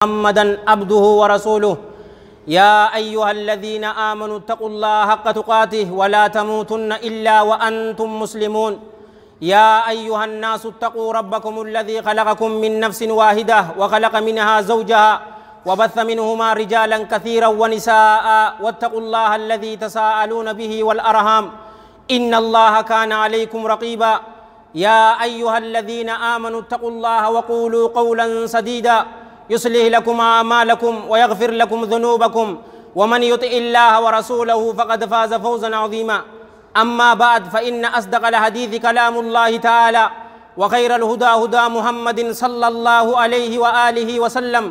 محمدا عبده ورسوله. يا أيها الذين آمنوا اتقوا الله حق تقاته ولا تموتن إلا وأنتم مسلمون. يا أيها الناس اتقوا ربكم الذي خلقكم من نفس واحدة وخلق منها زوجها وبث منهما رجالا كثيرا ونساء، واتقوا الله الذي تساءلون به والأرحام إن الله كان عليكم رقيبا. يا أيها الذين آمنوا اتقوا الله وقولوا قولا سديدا يصلح لكم أعمالكم ويغفر لكم ذنوبكم، ومن يطع الله ورسوله فقد فاز فوزا عظيما. أما بعد، فإن أصدق الحديث كلام الله تعالى، وخير الهدى هدى محمد صلى الله عليه وآله وسلم،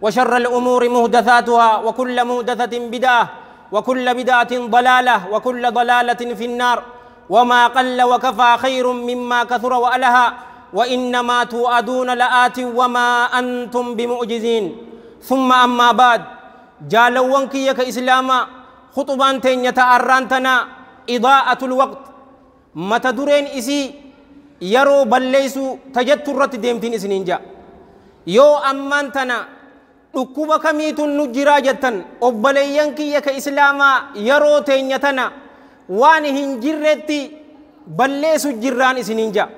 وشر الأمور مهدثاتها، وكل مهدثة بدعة، وكل بدعة ضلالة، وكل ضلالة في النار. وما قل وكفى خير مما كثر وألها، وإنما توعدون لآت وما أنتم بمعجزين. ثم أما بعد، جالوان كيك إسلاما خطبان تين يتأرانتنا إضاءة الوقت متدرين إسي يرو بليسو تجترت ديمتين إسنين جا يو أمانتنا dhukkuba kamiitun nu jiraa jettan obboleeyyan kiyya ka islaamaa yeroo teenya tana waan hin jirretti balleessu jirraan isiniin ja'a.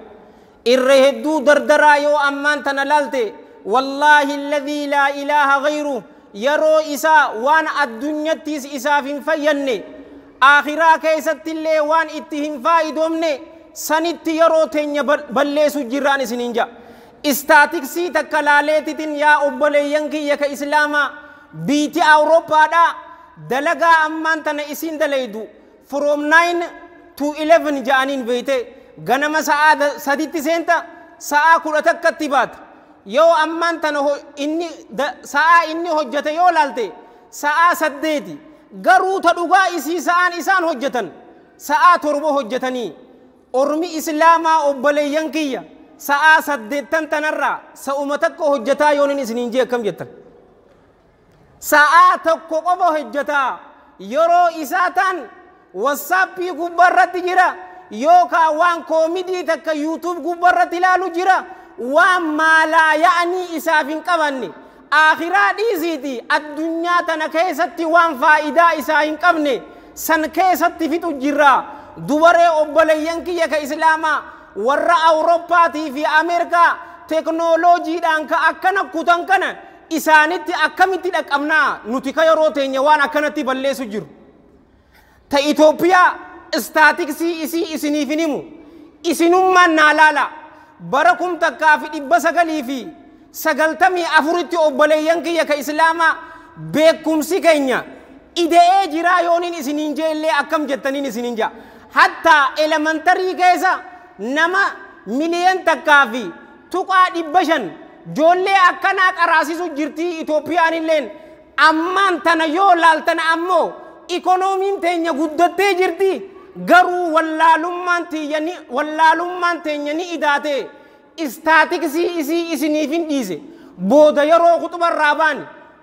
Irra hedduu dardaraa yoo ammaan tana laalte, wallaahi alladhii laa ilaaha ghayru, yeroo isaa waan addunyattis isaaf hin fayyanne, aakhiraa keessattillee waan itti hin faayidoomne sanitti yeroo teenya balleessu jirraan isiniin ja'a. Istaatiksii takka laaleetitin yaa obboleeyyan kiyya ka islaamaa biiti Awurooppaadhaa dalagaa ammaan tana isin dalaydu from 9 to 11 ja'aniin beeyte, ganama sa'aa 3tti seenta, sa'aa 11tti baata. Yoo ammaan tana inni sa'aa inni hojjete yoo laalte sa'aa 8, garuu ta dhugaa isii sa'aan isaan hojjetan sa'aa 7 hojjetanii. Ormi islaamaa obboleeyyan kiyya sa'aa 8 tanarraa sa'uma tokko hojjetaa yoonin isiniin jee akkam jettan? Sa'aa 1 qofa hojjetaa, yeroo isaa ta'an wassaappii gubbaarratti jira, yookaan waan koomidii takka yuutuub gubbaarratti ilaalu jira, waan maalaa ya'anii isaaf hin qabanne, aakhiraa dhiisiiti addunyaa tana keessatti waan faayidaa isaa hin qabne san keessatti fixu jirra. Dubaree obboleeyyan kiyya ka islaamaa warra Awurooppaatii fi Ameerikaa teknooloojiidhaan ka akkana kutan kana isaanitti akkamitti dhaqqabnaa nuti ka yeroo teenya waan akkanatti balleessu jiru? Ta Itoophiyaa istaatiksii isii isiniif hin himu, isinummaan naa laala. Bara 1994tti obboleeyyan kiyya ka islaamaa beekumsi keenya ide'ee jiraa yooniin isiniin jee illee akkam jettaniin isiniin jaa. Hattaa elementarii keessa nama 1.5 miliyoon joollee akkanaa qaraasisu jirtii Itoophiyaan illeen. Ammaan tana yoo laaltan ammoo ikonoomiin teenya guddattee jirti, garuu wallaalummaan teenya ni idaate. Istaatiksii isii isiniif hin dhiise, booda yeroo kutubarraa baane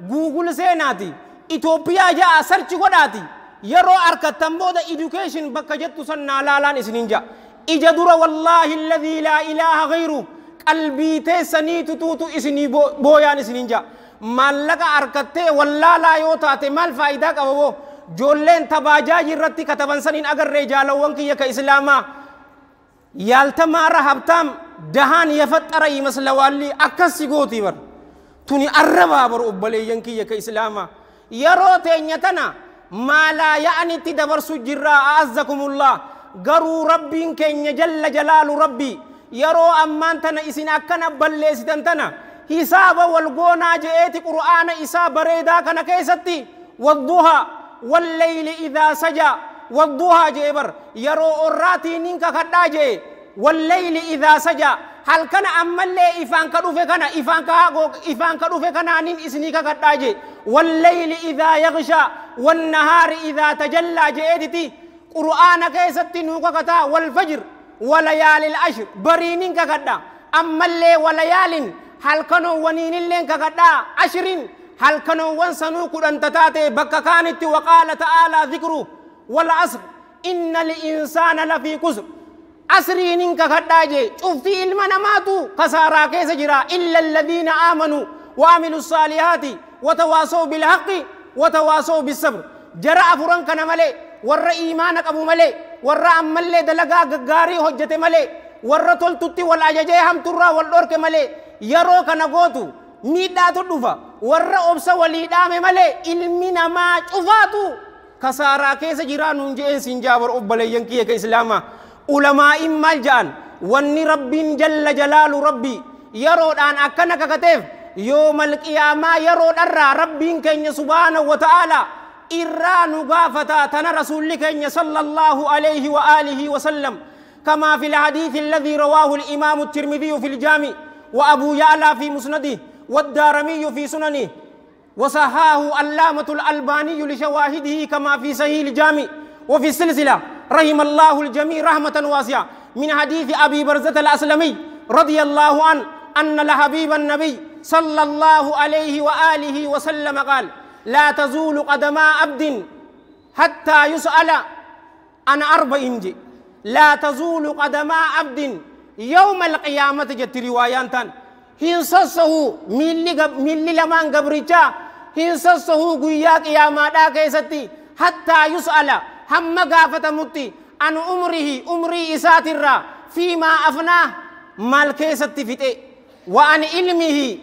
Google seenaati Itoophiyaa ja'a search godhaati, yeroo arkattan booda education bakka jettu san naa laalaan isiniin ja'a. Ija dura, wallaahi alladhii laa ilaaha ghayru, qalbii teessanii tutuutu isinii booyaan isiniin ja'a. Maallaqa arkattee wallaalaa yoo taate maal faayidaa qaba boo? Joolleen tabaajaaji irratti kataban saniin agarree, jaalawwan kiyya ka islaamaa, ያልተማረ ሀብታም ደሃን የፈጠረ ይመስለዋል። Akkas si gooti bar tuni arrabaa bar. Obboleeyyan kiyya ka islaamaa, yeroo teenya tana maalaa ya'anitti dabarsu jirraa, a'azzakumullah. Garuu rabbiin keenya jalla jalaalu rabbi yeroo ammaan tana isin akkana balleessitan tana hisaaba wal goonaa je'eeti qur'aana isaa bareedaa kana keessatti والضحى والليل إذا سجى. والضحى je'e bar, yeroo orraatiin nin kakadhaa je'e. والليل إذا سجى, halkana ammallee ifaan ka dhufe kana, ifaan ka dhufe kanaanin isinii kakadhaa jee. والليل إذا يغشى والنهار إذا تجلى je'eetiti qur'aana keessatti nuu kakataa. والفجر وليال العشر, bariinin kakadha, ammallee وليال halkanoowwaniinilleen kakadhaa, عشر halkanoowwan sanuu 10 tataate bakka kaanitti. وقال تعالى ذكره والعصر إن الإنسان لفي خسر, asriinin kakadhaa jee. Cuftii ilma namaatu kasaaraa keessa jira إلا الذين آمنوا. وعملوا الصالحات وتواصوا بالحق وتواصوا بالصبر. جرى أفران كان ملي ور إيمانك أبو ملي ور أملي دلقا غاري هجة ملي ور تلتتي والأججي هم ترى والأورك ملي يرو كان غوتو ميدا تدوفا ور أبسا وليدام ملي إلمنا ما شفاتو كسارا كيس جيران جئن سنجابر أبلي ينكي كإسلاما. علماء مالجان واني رب جل جلال ربي يرو أن أكنك كتف يوم القيامة يرو أرى ربي كن سبحانه وتعالى إرى نغافتا تنا رسولك صلى الله عليه وآله وسلم، كما في الحديث الذي رواه الإمام الترمذي في الجامع وأبو يعلى في مسنده والدارمي في سننه وصححه علامة الألباني لشواهده كما في صحيح الجامع وفي السلسلة رحم الله الجميع رحمة واسعة، من حديث أبي برزة الأسلمي رضي الله عنه أن لحبيب النبي صلى الله عليه وآله وسلم قال: لا تزول قدما عبد حتى يسأل عن أربع. لا تزول قدما عبد يوم القيامة جت روايان هنسسه ملي لمان قبرجا هنسسه قيا قياما دا كيستي حتى يسأل هم غافة متي عن عمره عمري إساتر فيما أفناه مال كيستي فتي وعن علمه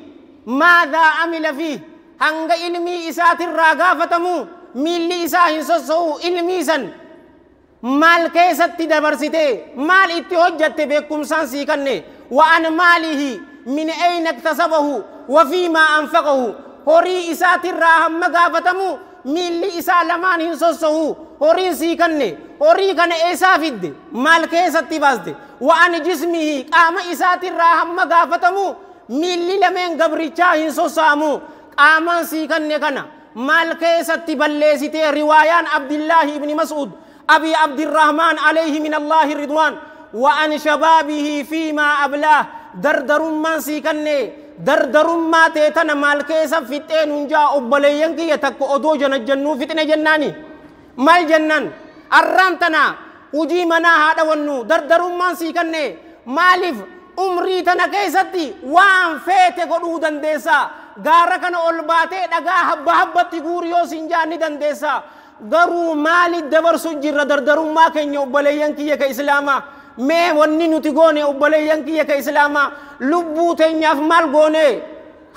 ماذا عمل فيه هنگ علمي إساتر غافة مو ملي إسا هنسسه علمي سن مال كيستي دبرسيتي مال إتي هجت بكم سان سيكني وعن ماله من أين اكتسبه وفيما أنفقه هوري إسات الراهم مغافتمو ملي إسا لمان هنسوسه هوري سيكني هوري كان إسا فيد مال كيستي بازد وعن جسمه قام إسات الراهم مغافتمو ملي لمن قبريچا هنسوسامو قامان سيكني كان مال كيستي بلسيتي. روايان عبد الله بن مسعود أبي عبد الرحمن عليه من الله الرضوان وعن شبابه فيما أبلاه دردرمان سيكني دردرما تيتنا مال كيسا فتين ونجا أبليين كي يتكو أدو جنة فتنة جناني مال جنان الرانتنا وجي منا هذا ونو دردرمان سيكني مالف عمري تنا كيستي وان فيت قدو دندسا غاركنا أولباتي دغا حبا حبا تغوريو سنجاني دندسا garuu maali dabarsu jirra dardarummaa keenya obboleeyyan kiyya ka islaamaa mee wanni nuti goone obboleeyyan kiyya ka islaamaa lubbuu teenyaaf maal goone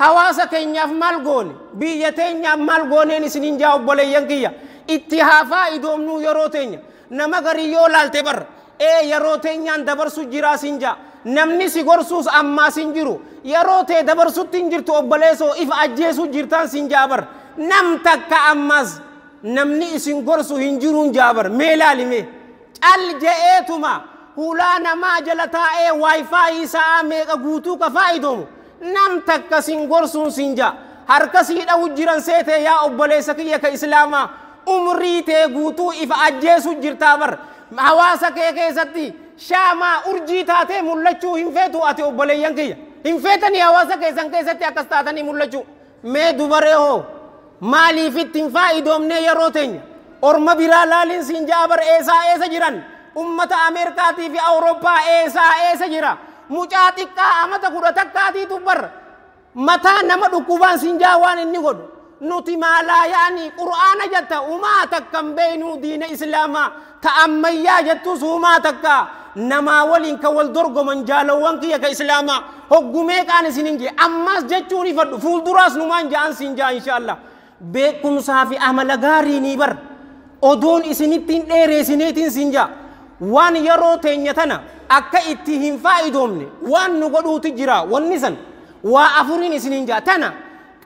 hawaasa keenyaaf maal goone biyya teenyaaf maal gooneen isinin jaa obboleeyyan kiyya itti haafaa idoomnuu yeroo teenya nama garii yoo laalte bar ee yeroo teenyaan dabarsu jiraa sin jaa namni si gorsuus ammaa sin jiru yeroo tee dabarsutti hin jirtu obboleessoo if ajjeesuu jirtaan sin jaa bar nam takka ammas namni isin gorsu hin jiruun jaabar mee laalime cal je'eetuma hulaa namaa jala taa'ee waayifaayi sa'aa meeqa guutuu ka faayidoomu nam takka sin gorsuun sin jaa harka sii dhawu jiran seetee yaa obboleessa kiyya ka islaamaa umrii tee guutuu ifa ajjeesu jirtaa bar hawaasa kee keessatti shaamaa urjii taatee mul'achuu hin feetu ati obboleeyyan kiyya hin feetanii hawaasa keessan keessatti akkas taatanii mul'achuu mee dubaree hoo maaliif ittiin faayidoomnee yeroo teenya orma biraa laaliin siin ja'a bar eesaa eessa jiran ummata Ameerikaatii fi Awurooppaa eesaa eessa jira mucaa xiqqaa amata 11 bar mataa nama dhukkubaan siin ja'a waan inni godhu nuti maalaa yaani qur'aana jetta umaa takkan beeynuu diina islaamaa ta ammayyaa jettus umaa takka namaa waliin ka wal dorgoman jaalawwan kiyya ka islaamaa hoggumee qaan isinin jee ammas jechuun ifadhu fuulduraas numaan ja'an siin ja'a inshaallah beekumsaa fi amala gaarii ni bar odoon isinitti hin dheereessineetiin siin jaa waan yeroo teenya tana akka itti hin faayidoomne waan nu godhuuti jira wanni san waa afuriin isinin jaa tana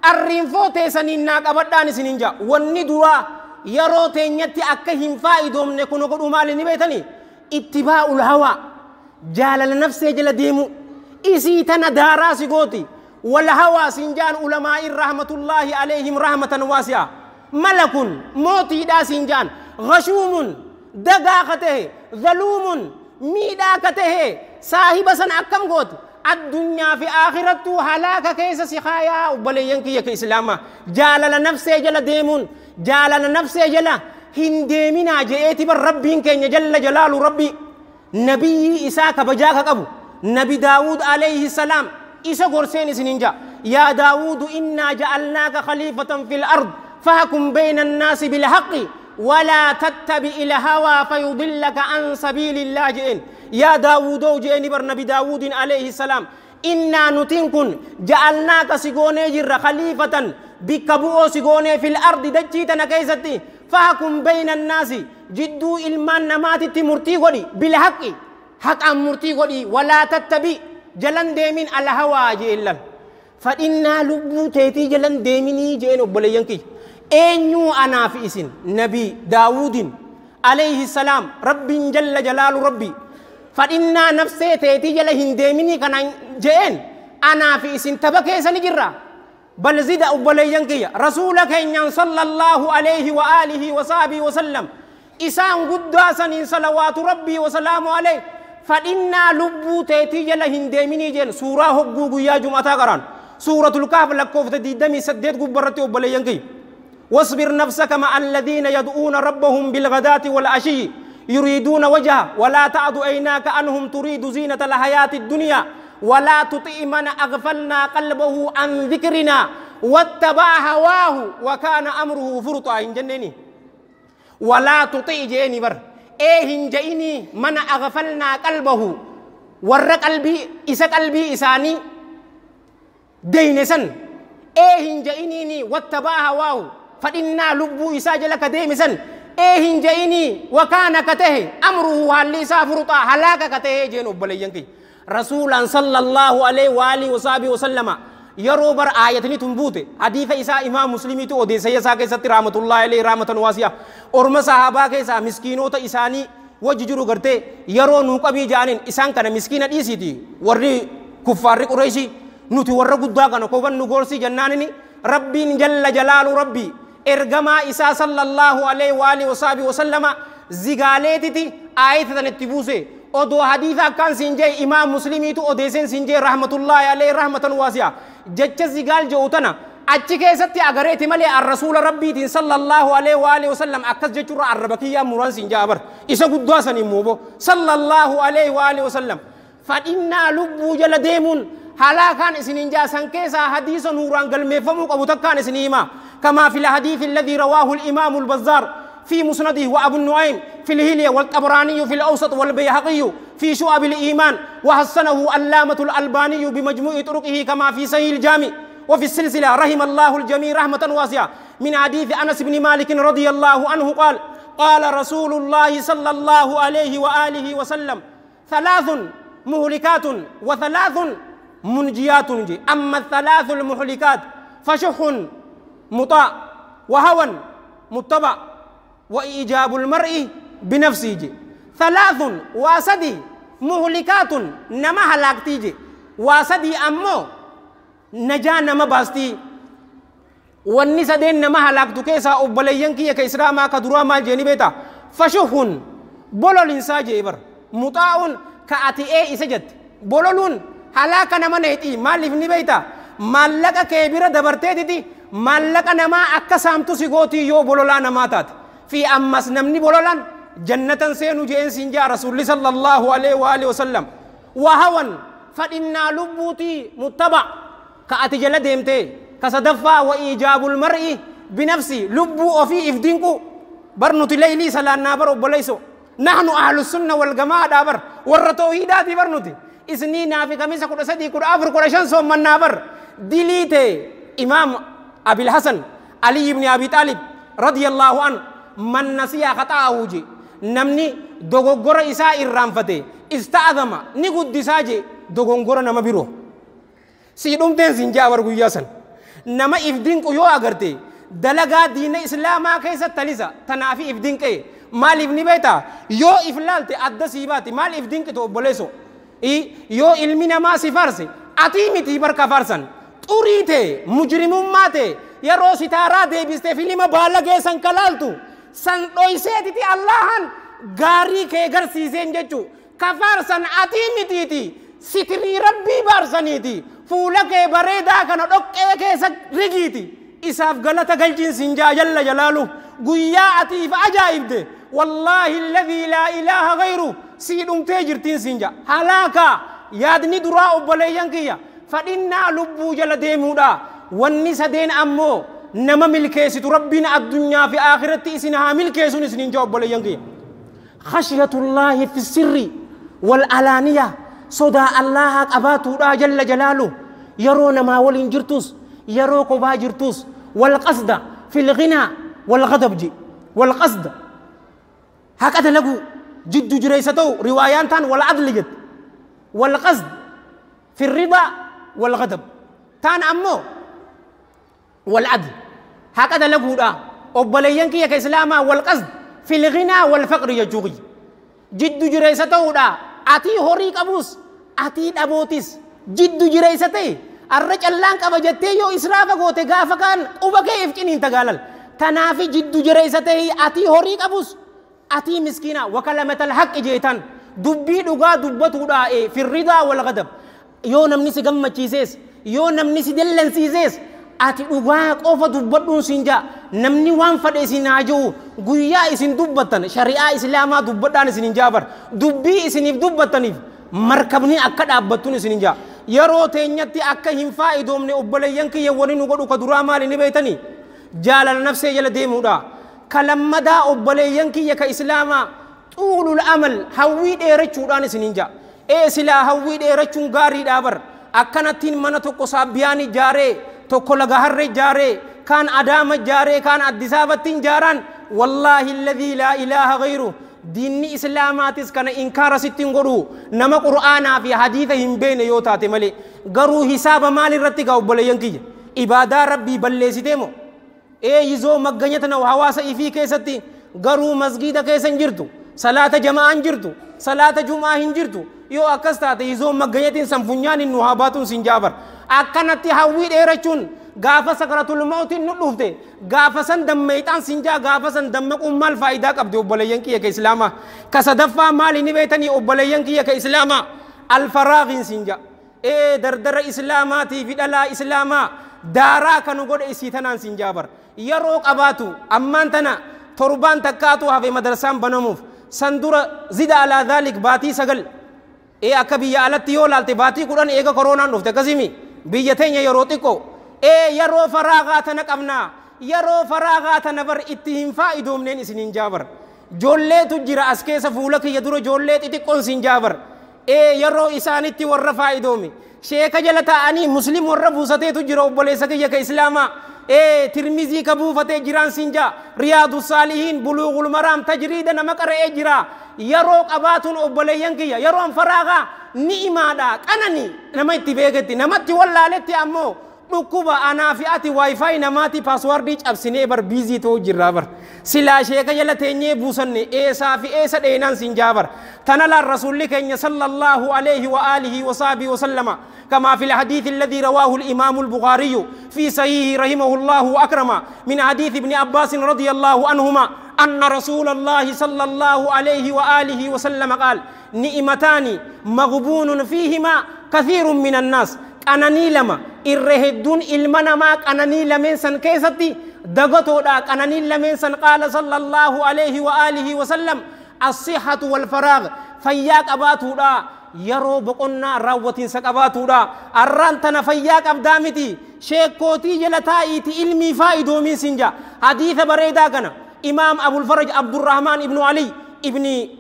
qarriinfoo teessaniin naa qabadhaan isinin jaa wanni duraa yeroo teenyatti akka hin faayidoomne kun godhuu maali ni beetanii ittibaa'ul hawaa jaalala nafsee jala deemu isii tana daaraa si gooti والهوى سنجان علماء رحمة الله عليهم رحمة واسعة ملك موتي دا سنجان غشوم دقاقته ظلوم ميداكته صاحب سن أكم قوت الدنيا في آخرته هلاك كيس سخايا وبلينك يك إسلاما جالل نفسه جل ديمون جالل نفسه جل هندمنا جئتي بالربين كن جل جلال ربي نبي إساك بجاك أبو نبي داود عليه السلام إسا غرسين سننجا يا داود إنا جعلناك خليفة في الأرض فاحكم بين الناس بالحق ولا تتبع الهوى فيضلك عن سبيل الله جئن. يا داود جئن بر نبي داود عليه السلام إنا نتنكن جعلناك سيغوني جر خليفة بكبؤ سيغوني في الأرض دجيتنا كيستي فاحكم بين الناس جدو إلمان نماتي مرتي غدي بالحق حق مرتي غدي ولا تتبع جلن ديمين الهوى جئن فإنا لبو تيتي جلن ديميني جئن أبلينكي أنيو أنا في إسن نبي داود عليه السلام رب جل جلال ربي فإنا نفسي تيتي جلهن ديميني كان جئن أنا في إسن تبكي سنجرة بل زيد أبلينكي رسولك إن صلى الله عليه وآله وصحبه وسلم إسان قداسا صلوات ربي وسلامه عليه فإنا لبو تيتي جلهن ديميني جئن سورة هبوغ يا جمعة قران سورة الكهف لكوفت دي سديت قبرتي أبلينكي واصبر نفسك مع الذين يدعون ربهم بالغداة والعشي يريدون وجهه ولا تعد عيناك عنهم تريد زينة الحياة الدنيا ولا تطع من أغفلنا قلبه عن ذكرنا واتبع هواه وكان أمره فرطا. إن جنني ولا تطع جيني بر إيه جيني من أغفلنا قلبه ور قلبي إسا قلبي إساني دينسن إيه جيني واتبع هواه فإنا لبو إسا جلك ديمسن إيه جيني وكان كته أمره هل إسا فرطا هلاك كته جين أبلينكي رسولا صلى الله عليه وآله وصحبه وسلم يروبر آيتني تنبوت حديث إسا إمام مسلمي تو أوديسا يسا كيسا رحمة الله عليه رحمة واسعة أرم صحابة كيسا مسكينو تا إساني وججرو کرتے يرو نوكبي جانين إسان كان مسكينة إيسي ورّي كفار قريشي نوتي ورّ قدا كان كوبن نغورسي جنانني ربي جل جلال ربي إرجما إسا صلى الله عليه وآله وصحبه وسلم زغاليتي آية تنتبوسه odoo hadiisa akkaan siin jee imaam muslimiitu odeeseen siin jee rahmatullahi alayhi rahmatan waasi'a jecha zigaal je'u tana achi keessatti agareeti malee arrasuula rabbiitiin sallallahu alayhi wa alihi wasallam akkas jechuurra arraba kiyyaa muraan siin jaa bar isa guddaa saniin muubo sallallahu alayhi wa alihi wasallam fadhinnaa lubbuu jala deemuun halaakaan isiniin jaa san keessaa hadiisa nuuraan galmeeffamuu qabu takkaan isinii himaa kamaa fil hadiisi alladhii rawaahu al-imaamu al-bazzaar في مسنده وأبو النعيم في الهلية والطبراني في الأوسط والبيهقي في شعب الإيمان وحسنه علامة الألباني بمجموع طرقه كما في صحيح الجامع وفي السلسلة رحم الله الجميع رحمة واسعة من حديث أنس بن مالك رضي الله عنه قال قال رسول الله صلى الله عليه وآله وسلم ثلاث مهلكات وثلاث منجيات. أما الثلاث المهلكات فشح مطاع وهوى متبع وإيجاب المرء بنفسه. ثلاث واسدي مهلكات نما هلاكتي واسدي أمو نجا نما باستي والنسدين نما هلاكتو كيسا أبلينكي كإسراء ما كدروا مال جيني بيتا فشح بولول إنسا جيبر مطاع كأتي إيه إسجد بولولون هلاك نما نيتي مالف نبيتا مالك كبيرة دبرتي مالك نما أكسامتو سيغوتي يو بولولا نماتات في أمس نمني بولولان جنة سينو جين سنجا رسول صلى الله عليه وآله وسلم وهوى فإنا لبوتي متبع كأتي جل ديمتي كصدفة وإيجاب المرء بنفسي لبو أفي إفدينكو برنوتي ليلي سلانا برو بوليسو نحن أهل السنة والجماعة دابر والرتوحيدات برنوتي إسني في كميسة كل سدي كل أفر كل شنسو من نابر ديليتي إمام أبي الحسن علي بن أبي طالب رضي الله عنه من نسي خطأه جي نمني دوغوغور إساء الرامفته استعظم نقود دساجي دوغوغور نما بيرو سيدوم تين سنجا ورغو نما إفدينك يو أغرتي دلغا دين إسلاما كيسا تليسا تنافي إفدينك مال إفني بيتا يو إفلالتي أدى سيباتي مال إفدينك تو بوليسو إي يو علمي نما سفارسي أتيمتي بركة فارسن توريتي مجرمون ماتي يرو ستارا ديبستي فيلم بالغي سنكلالتو san dhoyseetiti allahan gaarii kee garsiiseen jechu kafaarsan atii mitiiti sitirii rabbii baarsaniiti fuula kee bareedaa kana dhoqqee keessa rigiiti isaaf galata galchiin jaa jalla jalaalu guyyaa atiif ajaa'ibde wallaahi alladhii laa ilaaha ghayru sii dhumtee jirtiin siin jaa halaaka yaadni duraa obboleeyyan kiyya Fadhinnaa lubbuu jala deemuudha. Wanni sadeen ammoo nama milkeessitu Rabbiin addunyaa fi akhiratti isin haa milkeessuun isiniin jaa obboleeyyan kiyya. Khashyatullaahi fi sirri wal alaaniya, sodaa Allahaa qabaatuudha jalla jalaalu, yeroo namaa waliin jirtus yeroo kophaa jirtus. Wal qasda fil ghinaa wal ghadab ji wal qasda haqa dalaguu jiddu jireessa ta'u, riwaayaan taan wal adli jette. Wal qasd fi ridaa wal ghadab taan ammoo wal adl haqa dalaguudha. Obboleeyyan kiyya ka islaamaa, wal qasd fil ghinaa wal faqri jechuu kiyya, jiddu jireessa ta'uudha. Atii horii qabus atii dhabootis jiddu jireessa ta'e. Arra callaan qaba jettee yoo israafa goote, gaafa kaan quba kee if ciniin tagaalal. Tanaafi jiddu jireessa ta'e, atii horii qabus atii miskiina. Wakalamatal haqqi jeetan, dubbii dhugaa dubbatuudha. Firridaa wal ghadab, yoo namni si gammachiisees yoo namni si dallansiisees ati dhugaa qofa dubbadhuun siin jaa. Namni waan fadhe isin haa ji'u, guyyaa isin dubbattan shari'aa islaamaa dubbadhaan isin hin jaabar. Dubbii isiniif dubbattaniif markabni akka dhaabbattuun isin hin jaa. Yeroo teenyatti akka hin faayidoomne obboleeyyan kiyya wani nu godhu ka duraa maali ni beeytanii? Jaalala nafsee jala deemuudha. Ka lammadaa, obboleeyyan kiyya ka islaamaa, xuulul amal, hawwii dheerachuudhaan isin hin jaa. Ee silaa hawwii dheerachuun gaariidhaa bar. Akkanattiin mana tokko Saabbiyaan ijaaree, tokko Laga Harre ijaaree, kaan Adaama ijaaree, kaan Addisaabattiin ijaaraan, wallaahi alladhii laa ilaaha gayru, diinni islaamaatis kana inkaara sitti hin godhu, nama qur'aanaa fi hadiisa hin beekne yoo taate malee. Garuu hisaaba maal irratti gaa, obboleeyyan kiyya? Ibaadaa Rabbii balleessitee moo? Ee yizoo magganyata na hawaasa ifii keessatti, garuu masgiida keessa hin jirtu, salaata jama'aa hin jirtu, salaata jumaa hin jirtu. Yoo akkas taate yizoo magganyatiin san funyaan hin nu haa baatuun sin jaabar. Akkanatti hawwii dheerachuun gaafa sakaratul mautiin nu dhufte gaafa san dammeexaan sin jaa. Gaafa san dammaquun maal faayidaa qabdi, obboleeyyan kiyya ka islaamaa? Ka sadaffaa maali ni beeytanii, obboleeyyan kiyya ka islaamaa? Alfaraagiin sin jaa. Ee dardara islaamaatii fi dhalaa islaamaa daaraa kanu godhe isii tanaan sin jaabar. Yeroo qabaatu ammaan tana torbaan takkaatu hafe madrasaan banamuuf, san dura zida alaa dhaalik baatii 9. Ee akka biyya alatti yoo laalte baatii 10 eega koronaan dhufte, akkasimi biyya teenya yeroo xiqqoo. Ee yeroo faraagaa tana qabnaa, yeroo faraagaa tana bar itti hin faayidoomneen isiniin jaabar. Joolleetu jira as keessa fuula kiyya dura, joollee xixiqqoon sin jaabar. Ee yeroo isaanitti warra faayidoome sheeka jala taa'anii Muslim warra buusateetu jira, obboleessa kiyya ka islaamaa. Ee Tirmizii ka buufatee jiraan sin jaa, Riyaadu Saalihiin, Buluugul Maraam, tajriida nama qara'ee jira. Yeroo qabaatuun, obboleeyyan kiyya, yeroon faraagaa ni'imaadha, qanani nama itti beeketti, namatti wallaaletti ammoo dhukkuba. Anaa fi ati WiFi namaati passwordii cabsinee bar busy ta'uu jirraa bar. Silaa sheeka jala teenyee buusanne eesaa fi eessa dheenaan sin jaabar. Tana laan Rasuulli keenya sallallahu alayhi wa alihi wa sahbihi wa sallama, كما في الحديث الذي رواه الإمام البخاري في صحيحه رحمه الله وأكرم من حديث ابن عباس رضي الله عنهما أن رسول الله صلى الله عليه وآله وسلم قال: نعمتان مغبون فيهما كثير من الناس. Qananii lama irra hedduun ilma namaa qananii lameen san keessatti dagatoodha. Qananii lameen san, qaala sallallahu alayhi wa alihi wa sallam, الصحة والفراغ, fayyaa qabaatuudha, yeroo boqonnaa raawwatiinsa qabaatuudha. Arraan tana fayyaa qabdaa miti, sheekootii jala taa'iiti ilmii faa'idoomiin sin jaa. Hadiisa bareedaa kana Imaam Abulfaraj Abdurrahmaan Ibnu Ali Ibni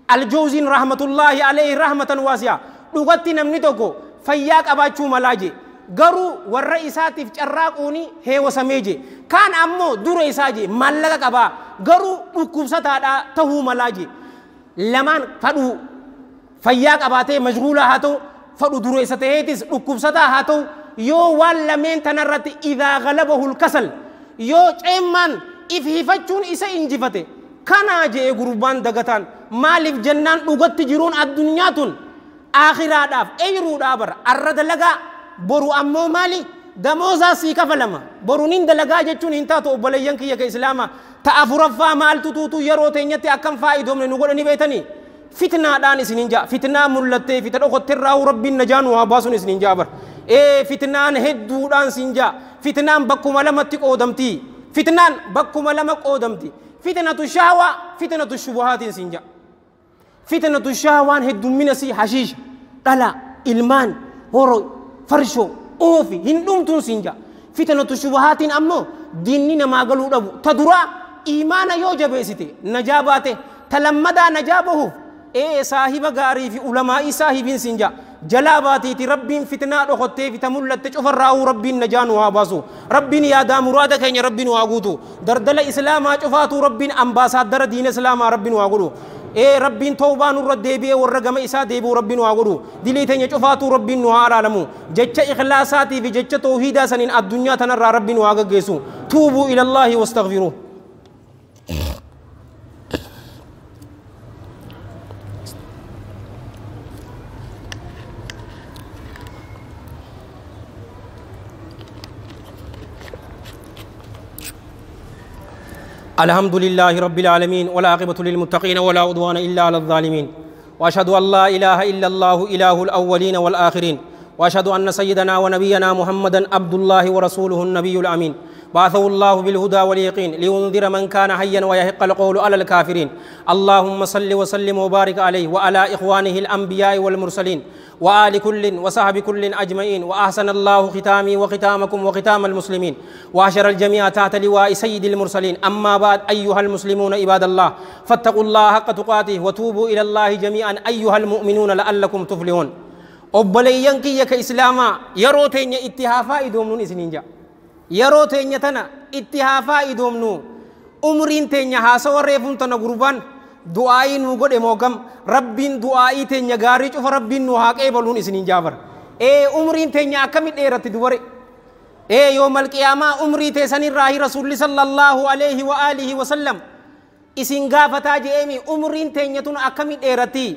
Aljawziin rahmatullaahi alayhi rahmatan waasi'a, dhugatti namni tokko fayyaa qabaachuu malaa je, garuu warra isaatiif carraaquuni heewasamee je. Kaan ammoo dura isaa je, maallaqa qabaa, garuu dhukkubsataadha tahuu malaa je. Lamaan fadhuu fayyaa qabaatee mashguulaa haa ta'u, fadhu dureessa ta'eetis dhukkubsataa haa ta'u, yoo waan lameen tanarratti idaa galabahu lkasal, yoo ceemmaan if hifachuun isa injifate, kanaa je'e gurbaan dagataan. Maaliif jennaan, dhugatti jiruun addunyaa tun aakhiraadhaaf eeyruudhaa bara. Arra dalagaa, boru ammoo maali damoosaa sii kafalama, boru nin dalagaa jechuun hin taatu. Obboleeyyan kiyya ka islaamaa, ta afuraffaa maaltu tuutu yeroo teenyatti akkam faayidoomne nu godhani beetanii? Fitnaadhaan isinin jaa. Fitnaa mul'attee fita dhokotterraa Rabbiin najaa nu haa baasuun isinin jaa bar. Ee fitnaan hedduudhaan sin jaa. Fitnaan bakkuma lamatti qoodamti. Fitnaan bakkuma lama qoodamti: fitnatu shahwaa, fitnatu shubuhaatiin sin jaa. Fitnatu shahwaan heddummina si hashiisha, dhala, ilmaan, horo. Farshoo oofi hin dhumtuun siin jaa. Fitanatu shubahaatiin ammoo diinni namaa galuu dhabu. Ta duraa iimaana yoo jabeessite najaa baate, ta lammadaa najaa bahuuf ee saahiba gaarii fi ulamaa'ii saahibiin siin jaa. Jalaa baatiiti Rabbiin fitnaa dhokottee fi ta mul'atte cufarraa'uu Rabbiin najaa nu haa baasu. Rabbiin yaadaa muraada keenya Rabbiin nu haa guutu. Dardala Islaamaa cufaatuu Rabbiin ambaasaaddara diina Islaamaa Rabbiin nu haa godhu. Ee Rabbiin tawbaa nurra deebi'ee warra gama isaa deebi'u Rabbiin nu haa godhu. Dilii teenya cufaatuu Rabbiin nu haa araaramu. Jecha ikhlaasaatii fi jecha tawhiidaa saniin addunyaa tanarraa Rabbiin nu haa gaggeessu. Tuubuu ilallaahi wastaghfiruu. الحمد لله رب العالمين والعاقبة للمتقين ولا عدوان إلا على الظالمين، وأشهد أن لا إله إلا الله إله الأولين والآخرين، وأشهد أن سيدنا ونبينا محمدا عبد الله ورسوله النبي الأمين، بعثه الله بالهدى واليقين لينذر من كان حيا ويحق القول على الكافرين. اللهم صل وسلم وبارك عليه وعلى إخوانه الأنبياء والمرسلين وآل كل وصحب كل أجمعين، وأحسن الله ختامي وختامكم وختام المسلمين، وأحشر الجميع تحت لواء سيد المرسلين. أما بعد، أيها المسلمون عباد الله، فاتقوا الله حق تقاته وتوبوا إلى الله جميعا أيها المؤمنون لعلكم تفلحون. Obboleeyyan kiyya ka Islaamaa, yeroo teenya itti haa faayidoomnuun isiniin jedha. Yeroo teenya tana itti haa faayidoomnu. Umriin teenya haasawa reefuun tana gurbaan du'aa'ii nuu godhe moogam Rabbiin du'aa'ii teenya gaarii cufa Rabbiin nu haa qeebaluun isiniin jaafar. Ee umriin teenya akkamitti dheeratti dubare? Ee yoomal qiyaamaa umrii teessanirraahi Rasuulli sallallahu alaihi wa alihi wa sallam isin gaafataa je'eemi, umriin teenya tun akkamitti dheeratti?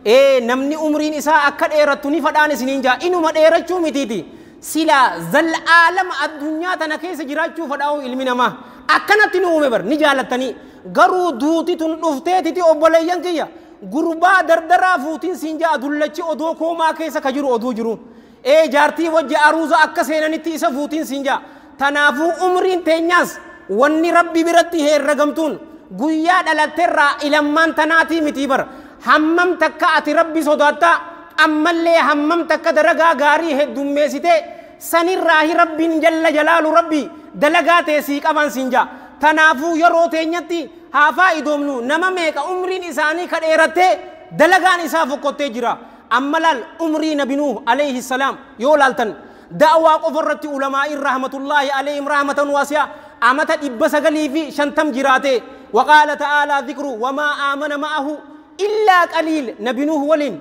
Ee namni umriin isaa akka dheerattu ni fadhaan isiniin jaa. Inuma dheerachuu mitiiti, silaa zal'aalama addunyaa tana keessa jiraachuu fadhaa'u ilmi namaa akkanatti nu uume bar ni jaalattanii. Garuu duuti tun dhufteetiti obboleeyyan kiyya gurbaa dardaraa fuutiin siin jaa, dullachi odoo koomaa keessa ka jiru oduu jiru, ee jaartii wajji aruuza akka seenanitti isa fuutiin siin jaa. Tanaafuu umriin teenyaas wanni Rabbi biratti herregamtuun guyyaa dhalatteerraa ilammaan tanaatii mitii bara. Hammam takka ati Rabbi sodaattaa, ammallee hammam takka dalagaa gaarii heddummeessitee sanirraahi Rabbiin jalla jalaalu Rabbi dalagaa tee sii qaban siin jaa. Tanaafuu yeroo teenyatti haa faayidoomnu. Nama meeqa umriin isaanii ka dheerattee dalagaan isaa fokkottee jira? Amma laal, umrii Nabi Nuuh alayhi salaam yoo laaltan, da'waa qofa irratti ulamaa'iin rahmatullaahi alayhim rahmatan waasi'a amata 950 jiraate. وقال تعالى ذكره وما آمن معه إلا قليل. نبي نوح ولين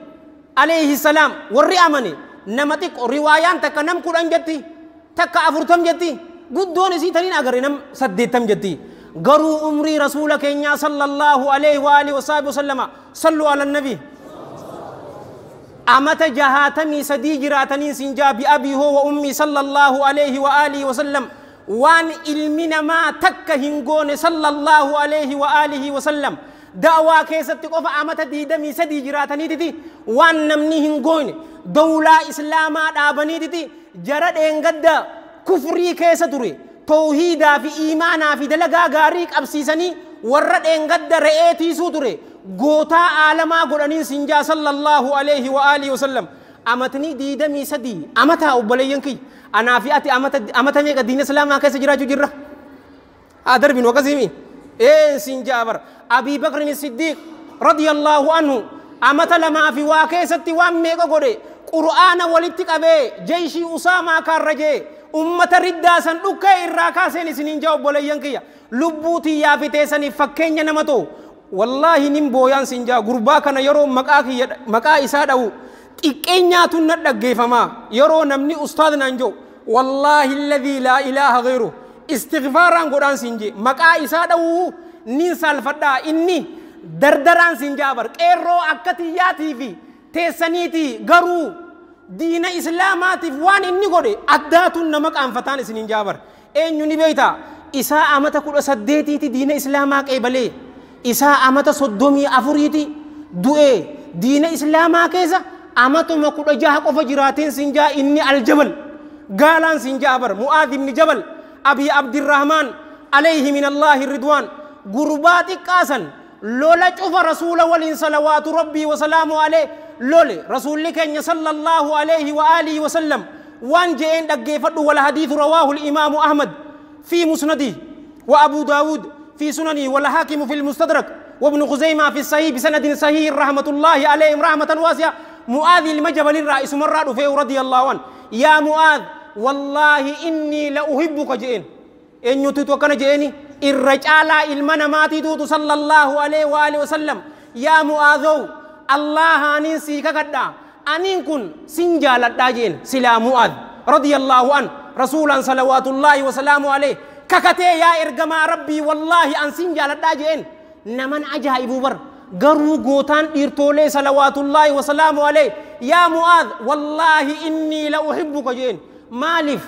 عليه السلام ورّي أمني نمتك روايان تك نم كودان جتي تك أفرتم جتي قدون سيترين أجر نم سديتم جتي. غرو عمري رسولك إن صلى الله عليه وآله وصحبه وسلم، صلوا على النبي، أمت جهاتمي سدي جراتني سنجا بأبي هو وأمي صلى الله عليه وآله وسلم. وان علمنا ما تك هنغون صلى الله عليه وآله وسلم دعوة كيست قف أمت ديدمي سدي جراتني تتي وان نمني هنغون دولة إسلاما دابني تتي جرد انقد كفري كيستوري توحيدا في إيمانا في دلقا غاريك أبسيسني ورد انقد رئيتي سوتوري غوتا عالما قرانين سنجا صلى الله عليه وآله وسلم. أمتني ديدمي سدي أمتا أبلينكي أنا في أتي أمتا ميقا دين إسلاما كيس جراجو جرة أدربين وكسيمي إيه سنجابر. أبي بكر الصديق رضي الله عنه أمتا لما في واكيستي وان ميقا قري قرآن ولتك أبي جيشي أسامة كارجي أمة ردة سندوكا إراكا سيني سنين جاوب بلينكي لبوتي يا في تيسني فكين نمتو والله نمبويان سنجا غربا كان يرو مكا إسادو xiqqeenyaatu na dhaggeeffamaa yeroo namni ustaad naan jedhu wallaahi alladhii laa ilaaha ghayruhu istighfaaraan godhaan siin jee maqaa isaa dhawuu nin saalfadhaa inni dardaraan siin jaa bar qeerroo akka tiyyaatii fi teessaniitii garuu diina Islaamaatiif waan inni godhe addaatuun nama qaanfataan isiniin jaa bar. Eenyu ni beeyta? Isaa amata 18tiiti diina Islaamaa qeebalee, isaa amata 34tiiti du'ee diina Islaamaa keessa amatuma 16 qofa jiraateen siin jaa. Inni aljabal gaalaan siin jaa bar Mu'aadh ibn Jabal Abi Abdirrahmaan alayhi min Allaahi ridwaan gurbaa xiqqaasan lola cufa rasuula waliin salawaatu Rabbii wasalaamu alayhi lole rasuulli keenya sallallahu alayhi wa alihi wasallam وان جئين دقيفدو والحديث رواه الإمام أحمد في مسنده وأبو داود في سننه والحاكم في المستدرك وابن خزيمة في الصحيح بسند صحيح رحمة الله عليهم رحمة واسعة. معاذ المجبل الرئيس مرة فيه رضي الله عنه يا معاذ والله إني لأحبك جئين إن يتوكنا جئني الرجال المنامات توت صلى الله عليه وآله وسلم يا معاذ الله أنين سيكا كدا أنين كن سنجالة داجين سلا معاذ رضي الله عنه رسولا صلوات الله وسلامه عليه ككتي يا إرجما ربي والله أن سنجالة داجين نمن عجائب بر غرو غوتان إرتولي صلوات الله وسلامه عليه يا معاذ والله إني لأحبك جين مالف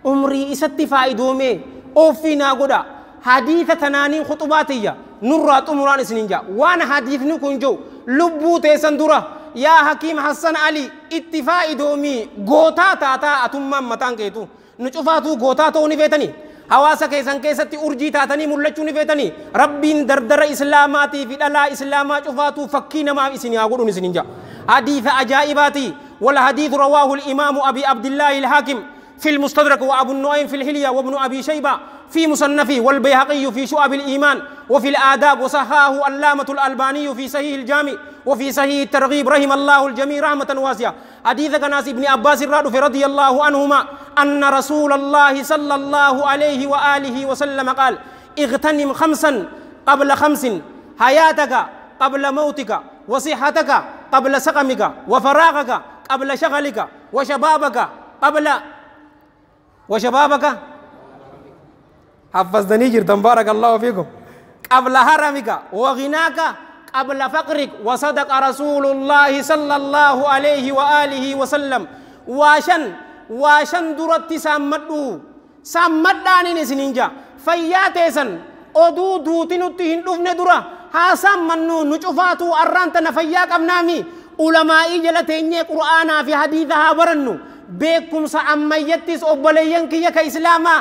عمري إستفائدومي أوفينا غدا حديث تناني خطباتية نرات أمران سننجا وانا حديث نكون جو لبو تيسندورة يا حكيم حسن علي اتفائدومي غوتا تاتا أتمام متان كيتو نشوفاتو غوتا توني فيتني hawaasa keessan keessatti urjii taatanii mul'achuu ni feetanii rabbiin dardara islaamaatii fi dhalaa islaamaa cufaatuu fakkii namaaf isin haa godhuun isin hin حديث أجائباتي والحديث رواه الإمام أبي عبد الله الحاكم في المستدرك وأبو النعيم في الحلية وابن أبي شيبة في مصنفه والبيهقي في شعب الإيمان وفي الآداب وصححه علامة الألباني في صحيح الجامع وفي صحيح الترغيب رحم الله الجميع رحمة واسعة. حديث كناس ابن عباس رضي الله عنهما أن رسول الله صلى الله عليه وآله وسلم قال اغتنم خمسا قبل خمس حياتك قبل موتك وصحتك قبل سقمك وفراغك قبل شغلك وشبابك قبل وشبابك حفظني جردا بارك الله فيكم قبل هرمك وغناك قبل فقرك. وصدق رسول الله صلى الله عليه وآله وسلم. واشن واشن درت سامدو سامداني نسنجا فياتيسن oduu duuti nutti hin dhufne dura haa saammannu nu cufaatu arraan tana fayyaa qabnaami ulamaa'ii jala teenyee qur'aanaa fi hadiisa haa barannu beekumsa ammayyattis obboleeyyan kiyya ka islaamaa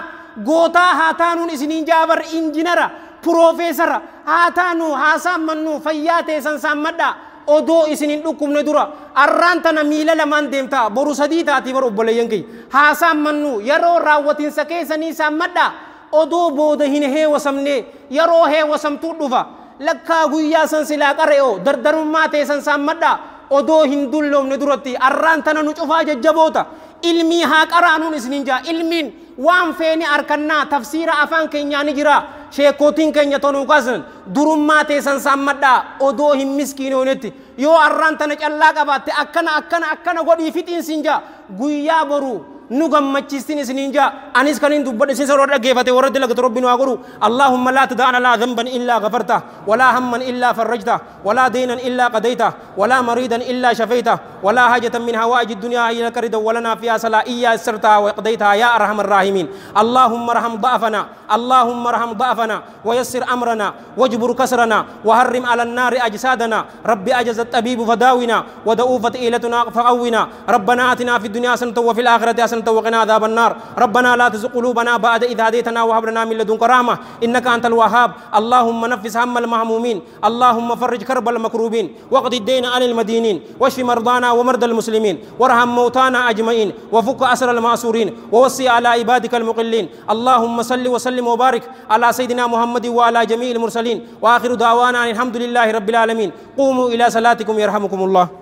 gootaa haa taanuun isiniin jaabar injinara piroofeesara haa taanu haa saammannu fayyaa teessan saammadha odoo isinin dhukkubne dura arraan tana miila lamaan deemtaa boru sadii taatii bar obboleeyyan kiyya haa saammannu yeroo raawwatinsa keessanii saammadha odoo booda hin heewasamne yeroo heewasamtuu dhufa lakkaa guyyaa san silaa qare'oo dardarummaa teessan saammadha odoo hin dulloomne duratti arraan tana nu cufaa jajjaboota ilmii haa qaraanuun isinin jaa ilmiin waan feene harkannaa tafsiira afaan keenyaa ni jira sheekootiin keenya tonuu kaasan durummaa teessan saammadha odoo hin miskiinoonetti yoo arraan tana callaa qabaatte akkana akkana akkana godhii fixiin sin jaa guyyaa boruu nu gammachiistin isiniin jaa anis kanin dubbadhe isin warra dhaggeeffate warra dalagatu rabbi nu haa godhu. Allahumma laa tada'ana laa dhanban illaa ghafarta walaa hamman illaa farrajta walaa deynan illaa qadayta walaa mariidan illaa shafayta walaa haajatan min hawaa'iji dunyaa hiya laka ridan walanaa fiihaa salaa iyyaa yassartahaa wa qadaytahaa yaa arhamar raahimiin. Allahumma arham da'afana اللهم ارحم ضعفنا ويسر أمرنا واجبر كسرنا وحرم على النار أجسادنا رب أجز الطبيب فداونا ودؤوفت إيلتنا فقونا ربنا آتنا في الدنيا حسنة وفي الآخرة حسنة وقنا عذاب النار ربنا لا تزغ قلوبنا بعد إذ هديتنا وهب لنا من لدنك رحمة إنك أنت الوهاب. اللهم نفس هم المهمومين اللهم فرج كرب المكروبين واقض الدين عن المدينين واشف مرضانا ومرضى المسلمين وارحم موتانا أجمعين وفك أسر المأسورين ووصي على عبادك المقلين. اللهم صل وسلم وبارك على سيدنا محمد وعلى جميع المرسلين. وآخر دعوانا الحمد لله رب العالمين. قوموا إلى صلاتكم يرحمكم الله.